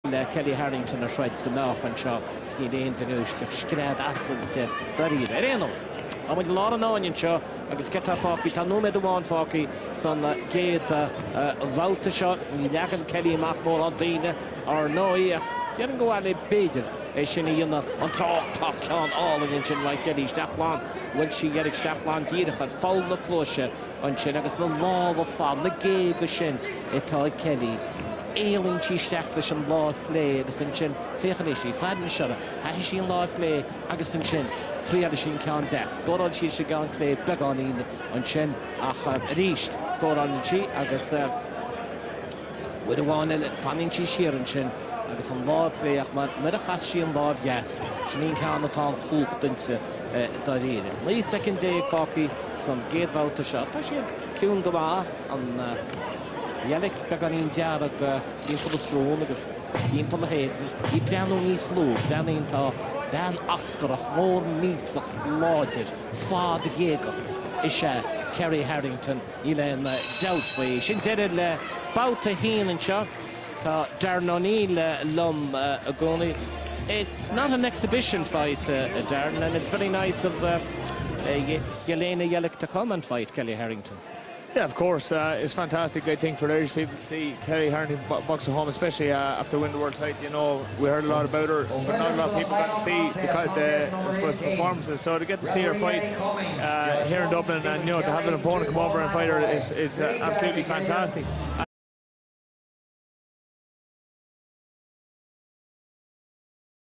Le Kellie Harrington a throid sa meáchan seo is níl aon duine uaisleach scread asail de dáiríre. Ar aon nós, tá muid i lár an fháinne anseo agus céard tá fágtha? Tá nóiméad amháin fágtha san gcéad bhabhta seo. Ní leagann Kellie amach mórán daoine, ar ndóigh, ach déarfainn gur mhaith léi b'fhéidir é sin a dhéanamh an tráth. Tá ceann álainn ansin uaidh Kellie isteach glan, bhuail sí dheiridh isteach glan díreach ar pholl na cluaise. ansin agus na lámha fada, na géaga sin atá ag Kellie. Éalaíonn sí isteach leis an lámh chlé agus ansin, féach anois í, faire anseo, caithfidh sí an lámh chlé agus ansin triailfidh sí an ceann deas. Scóráil sí leis an gceann clé beagáinín ansin ach arís scórálann sí agus uair amháin eile fanann sí siar ansin agus an lámh chlé ach nuair a chas sí an lámh dheas, sin í an ceann atá an chumhacht inti. dáiríre. 19 soicind fágtha san gcéad bhabhta seo. Tá siad ciúin go maith, an Yelich beagáinín dearg timpeall a srón agus timpeall a héadan. Í breathnú níos lú, breathnaíonn tá bean Oscarach mór millteach láidir fad-ghéagach is ea Kerry Harrington, níl aon dabht faoi. Sin deireadh le babhta a haon anseo. Tá Darren O'Neill liom i gcónaí. It's not an exhibition fight, Darren, and it's very nice of Jelena Jelic to come and fight Kellie Harrington. Yeah, of course. Uh, it's fantastic, I think, for Irish people to see Kellie Harrington box at home, especially uh, after winning the world title. You know, we heard a lot about her, but not a lot of people got to see the, the, I suppose, the performances. So to get to see her fight uh, here in Dublin and, you know, to have an opponent come over and fight her is, is uh, absolutely fantastic.